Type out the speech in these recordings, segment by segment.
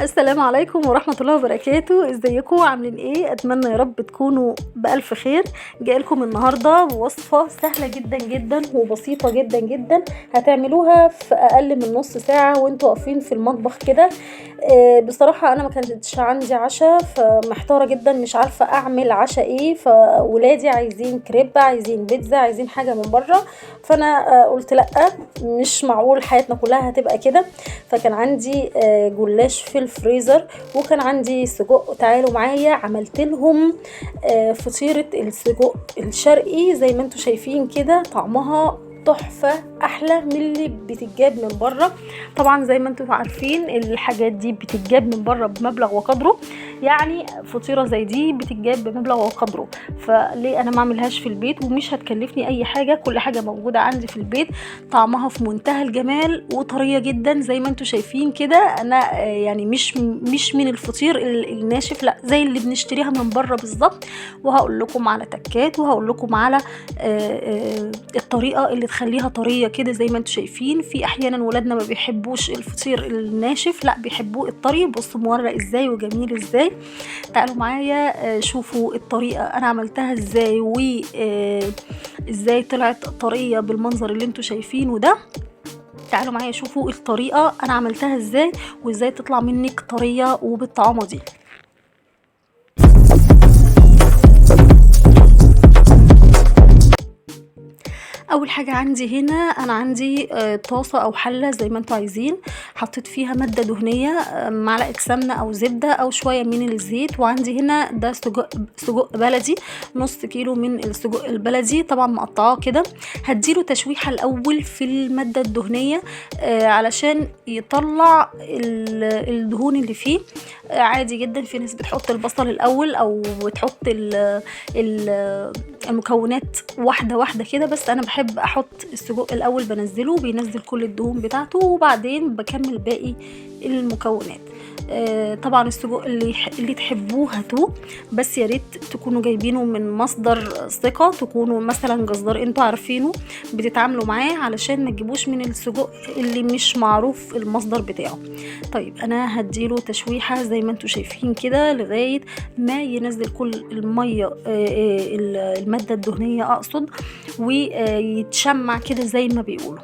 السلام عليكم ورحمة الله وبركاته. ازيكم عاملين ايه؟ اتمنى يا رب تكونوا بألف خير. جايلكم النهاردة وصفة سهلة جدا جدا وبسيطة جدا جدا، هتعملوها في اقل من نص ساعة وانتوا واقفين في المطبخ كده. بصراحة انا ما كانتش عندي عشاء، فمحتارة جدا مش عارفة اعمل عشاء ايه، فولادي عايزين كريب، عايزين بيتزا، عايزين حاجة من بره، فانا قلت لأ مش معقول حياتنا كلها هتبقى كده. فكان عندي جلاش في الفريزر وكان عندي سجق، تعالوا معايا عملت لهم فطيرة السجق الشرقي زي ما انتم شايفين كده، طعمها تحفة، احلى من اللي بتتجاب من بره. طبعا زي ما انتم عارفين الحاجات دي بتتجاب من بره بمبلغ وقدره، يعني فطيرة زي دي بتتجاب بمبلغ وقدره، فليه انا ما اعملهاش في البيت ومش هتكلفني اي حاجة، كل حاجة موجودة عندي في البيت، طعمها في منتهى الجمال وطرية جدا زي ما انتم شايفين كده. انا يعني مش من الفطير الناشف، لا زي اللي بنشتريها من بره بالظبط. وهقول لكم على تكات وهقول لكم على الطريقة اللي تخليها طرية كده زي ما انتم شايفين. في احيانا ولادنا ما بيحبوش الفطير الناشف، لا بيحبوه الطري. بصوا مورق ازاي وجميل ازاي. تعالوا معايا شوفوا الطريقة انا عملتها ازاي وازاي طلعت طرية بالمنظر اللي انتم شايفينه ده. تعالوا معايا شوفوا الطريقة انا عملتها ازاي وازاي تطلع منك طرية وبالطعامه دي. اول حاجة عندي هنا، انا عندي طاسه او حله زي ما انتوا عايزين، حطيت فيها مادة دهنية، معلقه سمنه او زبدة او شوية من الزيت. وعندي هنا ده سجق بلدي، نص كيلو من السجق البلدي طبعا مقطعاه كده. هديله تشويحه الاول في المادة الدهنية علشان يطلع الدهون اللي فيه. عادي جدا، في ناس بتحط البصل الاول او بتحط المكونات واحدة واحدة كده، بس انا بحب احط السجق الاول، بنزله بينزل كل الدهون بتاعته وبعدين بكمل باقي المكونات. طبعا السجق اللي تحبوه هاتوه، بس يا ريت تكونوا جايبينه من مصدر ثقة، تكونوا مثلا جزار انتوا عارفينه بتتعاملوا معاه، علشان ما تجيبوش من السجق اللي مش معروف المصدر بتاعه. طيب انا هديله تشويحه زي ما انتوا شايفين كده لغاية ما ينزل كل المية، المادة الدهنية اقصد، ويتشمع كده زي ما بيقولوا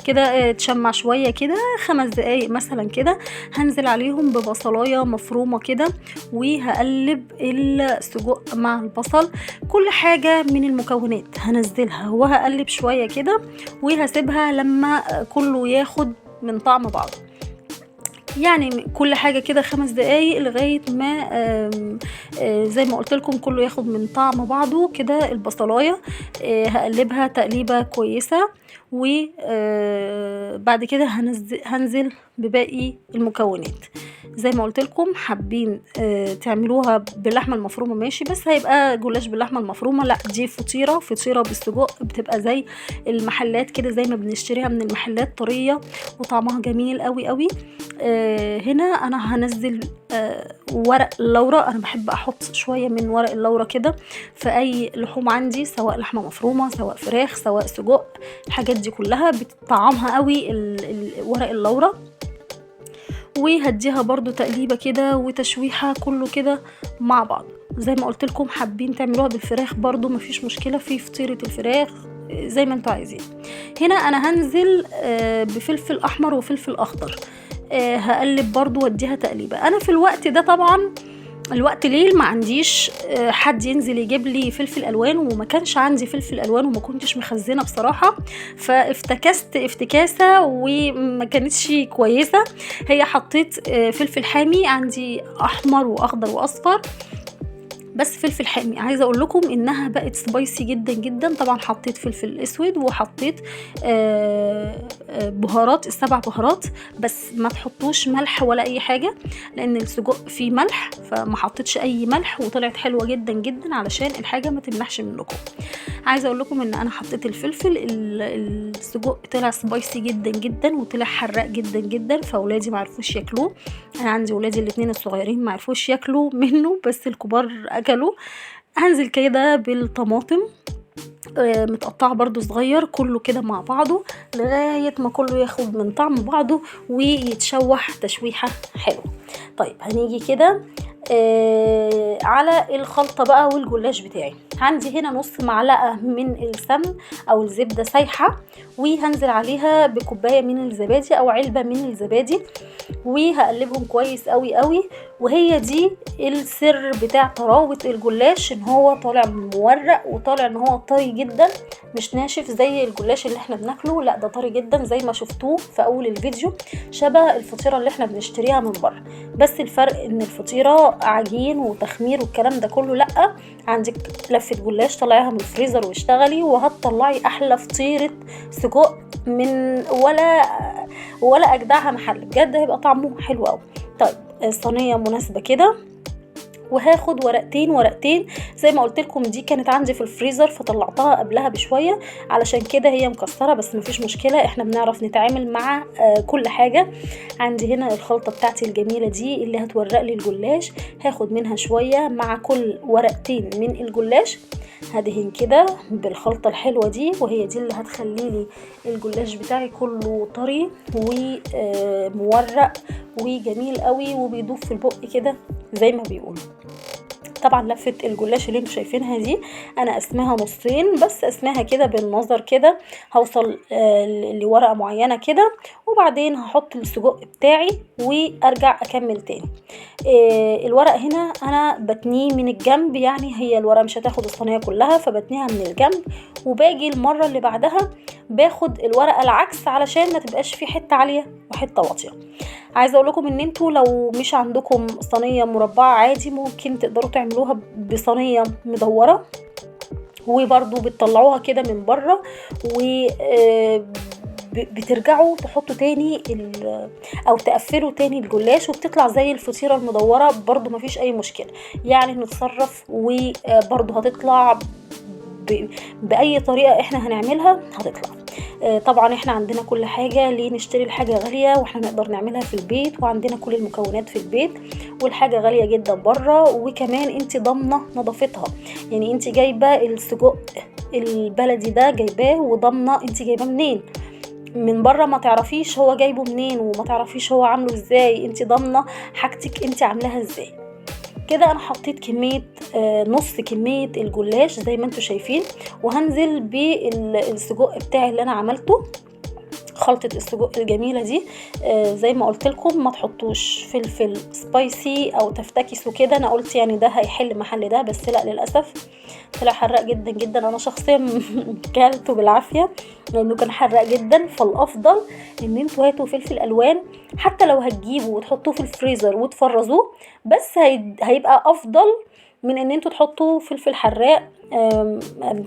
كده. اتشمع شوية كده 5 دقايق مثلا كده. هنزل عليهم ببصلايه مفرومه كده وهقلب السجق مع البصل، كل حاجة من المكونات هنزلها وهقلب شوية كده وهسيبها لما كله ياخد من طعم بعضه، يعني كل حاجة كده 5 دقايق لغاية ما زي ما قلت لكم كله ياخد من طعم بعضه كده. البصلايه هقلبها تقليبه كويسة، وبعد كده هنزل بباقي المكونات. زي ما قلت لكم حابين تعملوها باللحمه المفرومه ماشي، بس هيبقى جلاش باللحمه المفرومه، لا دي فطيره بالسجق، بتبقى زي المحلات كده، زي ما بنشتريها من المحلات، طرية وطعمها جميل قوي قوي. هنا انا هنزل ورق اللورة، انا بحب احط شوية من ورق اللورة كده في اي لحوم عندي، سواء لحمه مفرومه سواء فراخ سواء سجق، الحاجات دي كلها بتطعمها قوي ورق اللورة. وهديها برضو تقليبه كده وتشويحه كله كده مع بعض. زي ما قلت لكم حابين تعملوها بالفراخ برضو مفيش مشكلة، في فطيره الفراخ زي ما انتوا عايزين. هنا انا هنزل بفلفل احمر وفلفل اخضر، هقلب برضو واديها تقليبه. انا في الوقت ده طبعا الوقت ليل، ما عنديش حد ينزل يجيب لي فلفل الوان، وما كانش عندي فلفل الوان وما كنتش مخزنة بصراحة، فافتكست افتكاسه وما كانتش كويسة. هي حطيت فلفل حامي عندي احمر واخضر واصفر، بس فلفل حامي. عايزه اقول لكم انها بقت سبايسي جدا جدا. طبعا حطيت فلفل اسود وحطيت بهارات، ال7 بهارات، بس ما تحطوش ملح ولا اي حاجة لان السجق فيه ملح، فما حطيتش اي ملح، وطلعت حلوة جدا جدا علشان الحاجة ما تملحش منكم. عايزه اقول لكم ان انا حطيت الفلفل، السجق طلع سبايسي جدا جدا وطلع حراق جدا جدا، فاولادي ما عرفوش ياكلوه. انا عندي ولادي الاثنين الصغيرين ما عرفوش ياكلوا منه، بس الكبار اكلوا. هنزل كده بالطماطم متقطعه برضو صغير، كله كده مع بعضه لغاية ما كله ياخد من طعم بعضه ويتشوح تشويحه حلوة. طيب هنيجي كده على الخلطة بقى والجلاش بتاعي. عندي هنا نص معلقه من السمن او الزبدة سايحه، وهنزل عليها بكوبايه من الزبادي او علبة من الزبادي، وهقلبهم كويس قوي قوي. وهي دي السر بتاع طراوه الجلاش، ان هو طالع مورق وطالع ان هو طري جدا، مش ناشف زي الجلاش اللي احنا بناكله، لا ده طري جدا زي ما شفتوه في اول الفيديو، شبه الفطيره اللي احنا بنشتريها من بره، بس الفرق ان الفطيره عجين وتخمير والكلام ده كله، لا عندك لفه جلاش طلعيها من الفريزر واشتغلي، وهتطلعي احلى فطيره سجق من ولا اجدعها محل، بجد هيبقى طعمه حلو قوي. طيب الصينية مناسبة كده، وهاخد ورقتين ورقتين زي ما قلت لكم، دي كانت عندي في الفريزر فطلعتها قبلها بشوية، علشان كده هي مكسرة، بس مفيش مشكلة، احنا بنعرف نتعامل مع كل حاجة. عندي هنا الخلطة بتاعتي الجميلة دي اللي هتورق لي الجلاش، هاخد منها شوية مع كل ورقتين من الجلاش، هدهن كده بالخلطه الحلوة دي، وهي دي اللي هتخلي لي الجلاش بتاعي كله طري ومورق وجميل قوي، وبيدوب في البق كده زي ما بيقولوا. طبعا لفه الجلاش اللي انتوا شايفينها دي انا قسمها نصين، بس قسمها كده بالنظر كده، هوصل لورقه معينة كده، وبعدين هحط السجق بتاعي وارجع اكمل تاني. الورق هنا انا بتنيه من الجنب، يعني هي الورقة مش هتاخد الصينية كلها، فبتنيها من الجنب، وباجي المرة اللي بعدها باخد الورقة العكس علشان ما تبقاش في حتة عالية وحتة واطية. عايزه اقول لكم ان انتوا لو مش عندكم صينية مربعه عادي، ممكن تقدروا تعملوها بصينيه مدورة، وبرضو بتطلعوها كده من بره، و بترجعوا تحطوا تاني او تقفلوا تاني الجلاش، وبتطلع زي الفطيره المدوره برضو، مفيش اي مشكلة، يعني نتصرف، وبرضو هتطلع باي طريقه احنا هنعملها هتطلع. طبعا احنا عندنا كل حاجة، ليه نشتري الحاجة غالية واحنا نقدر نعملها في البيت، وعندنا كل المكونات في البيت، والحاجة غالية جدا بره، وكمان انت ضامنه نظافتها، يعني انت جايبه السجق البلدي ده جايباه وضامنه انت جايباه منين، من بره ما تعرفيش هو جايبه منين وما تعرفيش هو عامله ازاي، انت ضامنه حاجتك انت عاملاها ازاي. كده انا حطيت كمية نص كمية الجلاش زي ما انتم شايفين، وهنزل بالسجق بتاعي اللي انا عملته، خلطه السجق الجميلة دي. زي ما قلت لكم ما تحطوش فلفل سبايسي او تفتكسوا كده، انا قلت يعني ده هيحل محل ده، بس لا للاسف طلع حراق جدا جدا، انا شخصيا كلته بالعافية لانه كان حراق جدا. فالافضل ان انتوا هاتوا فلفل الوان، حتى لو هتجيبوا وتحطوه في الفريزر وتفرزوه، بس هيبقى افضل من ان انتوا تحطوا فلفل حراق.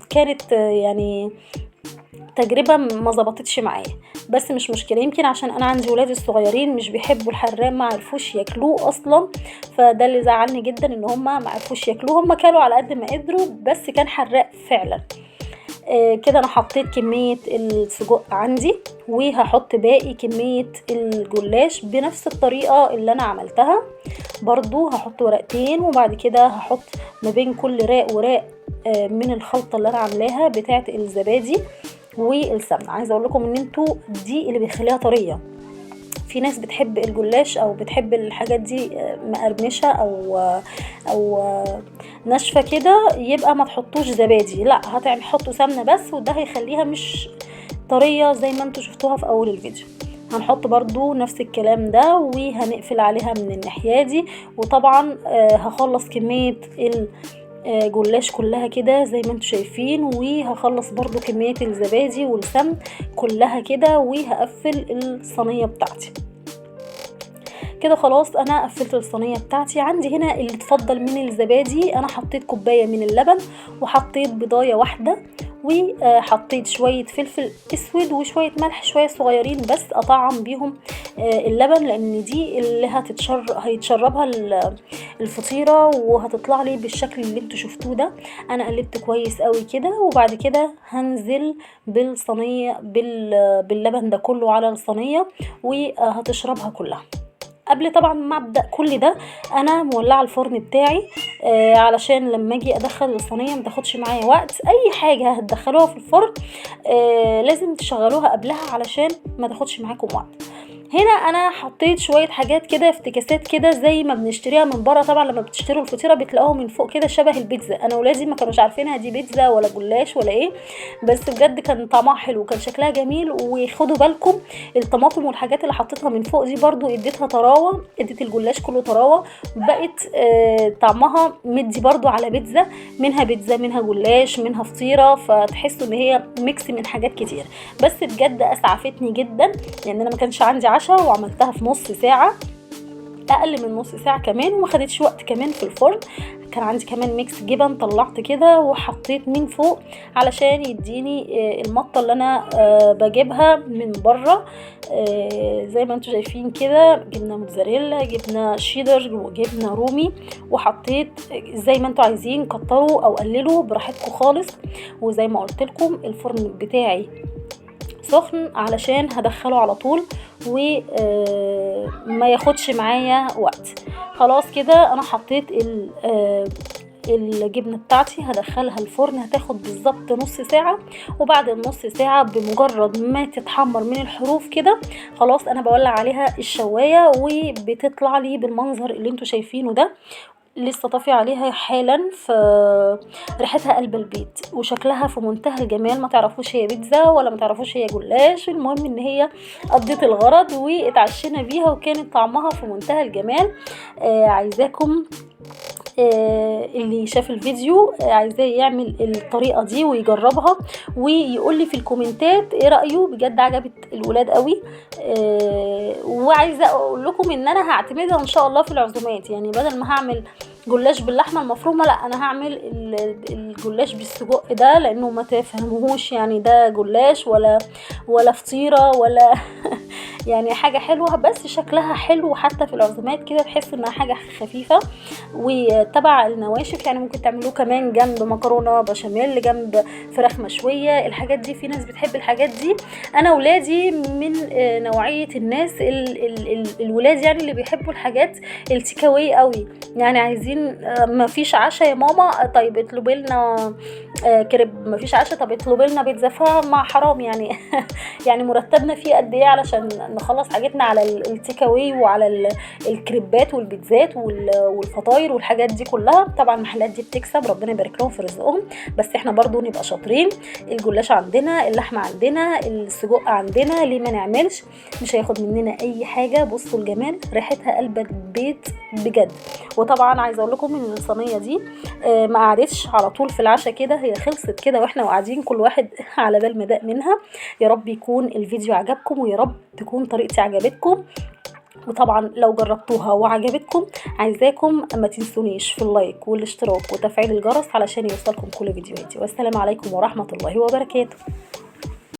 كانت يعني تجربه ما ظبطتش معايا، بس مش مشكلة، يمكن عشان انا عندي ولادي الصغيرين مش بيحبوا الحراق، ما عرفوش ياكلوه اصلا، فده اللي زعلني جدا ان هم ما عرفوش ياكلوه، هم كلوا على قد ما قدروا بس كان حراق فعلا. كده انا حطيت كمية السجق عندي، وهحط باقي كمية الجلاش بنفس الطريقة اللي انا عملتها برضو، هحط ورقتين، وبعد كده هحط ما بين كل راق وراق من الخلطة اللي انا عاملاها بتاعه الزبادي والسمنه. عايزه اقول لكم ان انتوا دي اللي بيخليها طرية، في ناس بتحب الجلاش او بتحب الحاجات دي مقرمشه او ناشفة كده، يبقى ما تحطوش زبادي، لا هتعمل حطوا سمنه بس، وده هيخليها مش طرية زي ما انتوا شفتوها في اول الفيديو. هنحط برضو نفس الكلام ده، وهنقفل عليها من الناحية دي، وطبعا هخلص كمية الجلاش كلها كده زي ما انتوا شايفين، وهخلص برضو كمية الزبادي والسمن كلها كده، وهقفل الصينية بتاعتي كده. خلاص انا قفلت الصينية بتاعتي. عندي هنا اللي اتفضل من الزبادي، انا حطيت كوباية من اللبن، وحطيت بيضايه واحدة، وحطيت شوية فلفل اسود وشوية ملح، شوية صغيرين بس اطعم بيهم اللبن، لان دي اللي هيتشربها الفطيره وهتطلع لي بالشكل اللي انتوا شفتوه ده. انا قلبت كويس قوي كده، وبعد كده هنزل بالصينيه باللبن ده كله على الصينية، وهتشربها كلها. قبل طبعا ما ابدا كل ده انا مولعه الفرن بتاعي علشان لما اجي ادخل الصينية ما تاخدش معايا وقت. اي حاجة هتدخلوها في الفرن لازم تشغلوها قبلها علشان ما تاخدش معاكم وقت. هنا انا حطيت شوية حاجات كده افتكاسات كده زي ما بنشتريها من بره. طبعا لما بتشتروا الفطيره بتلاقوها من فوق كده شبه البيتزا. انا ولادي ما كانوش عارفينها دي بيتزا ولا جلاش ولا ايه، بس بجد كان طعمها حلو وكان شكلها جميل. وخدوا بالكم الطماطم والحاجات اللي حطيتها من فوق دي برضو اديتها طراوه، اديت الجلاش كله طراوه، بقت طعمها مدي برضو على بيتزا، منها بيتزا منها جلاش منها فطيره، فتحسوا ان هي mix من حاجات كتير. بس بجد اسعفتني جدا لان انا ما كانش عندي عشاء وعملتها في نص ساعة، اقل من نص ساعة كمان، وما خدتش وقت كمان في الفرن. كان عندي كمان mix جبن طلعت كده وحطيت من فوق علشان يديني المطة اللي انا بجيبها من بره. زي ما انتم شايفين كده جبنة موتزاريلا، جبنة شيدر، وجبنة رومي، وحطيت زي ما انتم عايزين، كتروا او قللوا براحتكم خالص. وزي ما قلت لكم الفرن بتاعي سخن علشان هدخله على طول وما ياخدش معايا وقت. خلاص كده انا حطيت الجبنة بتاعتي، هدخلها الفرن، هتاخد بالظبط نص ساعة. وبعد النص ساعة بمجرد ما تتحمر من الحروف كده خلاص انا بولع عليها الشواية، وبتطلع لي بالمنظر اللي انتوا شايفينه ده. لسه طافية عليها حالا، فريحتها قلب البيت وشكلها في منتهى الجمال. ما تعرفوش هي بيتزا ولا ما تعرفوش هي جلاش، المهم ان هي قضت الغرض واتعشينا بيها وكانت طعمها في منتهى الجمال. عايزاكم اللي شاف الفيديو عايزاه يعمل الطريقة دي ويجربها ويقول لي في الكومنتات ايه رأيه. بجد عجبت الولاد قوي. وعايزة اقول لكم ان انا هعتمدها ان شاء الله في العزومات، يعني بدل ما هعمل جلاش باللحمة المفرومة، لا انا هعمل الجلاش بالسجق ده، لانه ما تفهموهوش يعني ده جلاش ولا فطيرة ولا يعني حاجة حلوة، بس شكلها حلو حتى في العزومات كده، تحس انها حاجة خفيفة وتبع النواشف. يعني ممكن تعملوه كمان جنب مكرونة بشاميل، جنب فراخ مشوية، الحاجات دي في ناس بتحب الحاجات دي. انا ولادي من نوعية الناس الولاد يعني اللي بيحبوا الحاجات التيكاوي قوي، يعني عايزين ما فيش عشاء يا ماما، طيب اطلبي لنا كريب، ما فيش عشاء طب اطلبي لنا بيتزا. فما حرام يعني يعني مرتبنا فيه قد ايه علشان نخلص حاجتنا على التيكاوي وعلى الكريبات والبيتزات والفطاير والحاجات دي كلها. طبعا المحلات دي بتكسب، ربنا يبارك لهم في رزقهم، بس احنا برضو نبقى شاطرين. الجلاش عندنا، اللحمة عندنا، السجق عندنا، ليه ما نعملش؟ مش هياخد مننا اي حاجة. بصوا الجمال، ريحتها قلب البيت بجد. وطبعا عايزه اقول لكم ان الصينية دي ما قعدتش على طول في العشاء كده، هي خلصت كده واحنا قاعدين كل واحد على بال ما داق منها. يا رب يكون الفيديو عجبكم، ويا رب تكون طريقتي عجبتكم. وطبعا لو جربتوها وعجبتكم عايزاكم ما تنسونيش في اللايك والاشتراك وتفعيل الجرس علشان يوصلكم كل فيديوهاتي. والسلام عليكم ورحمة الله وبركاته.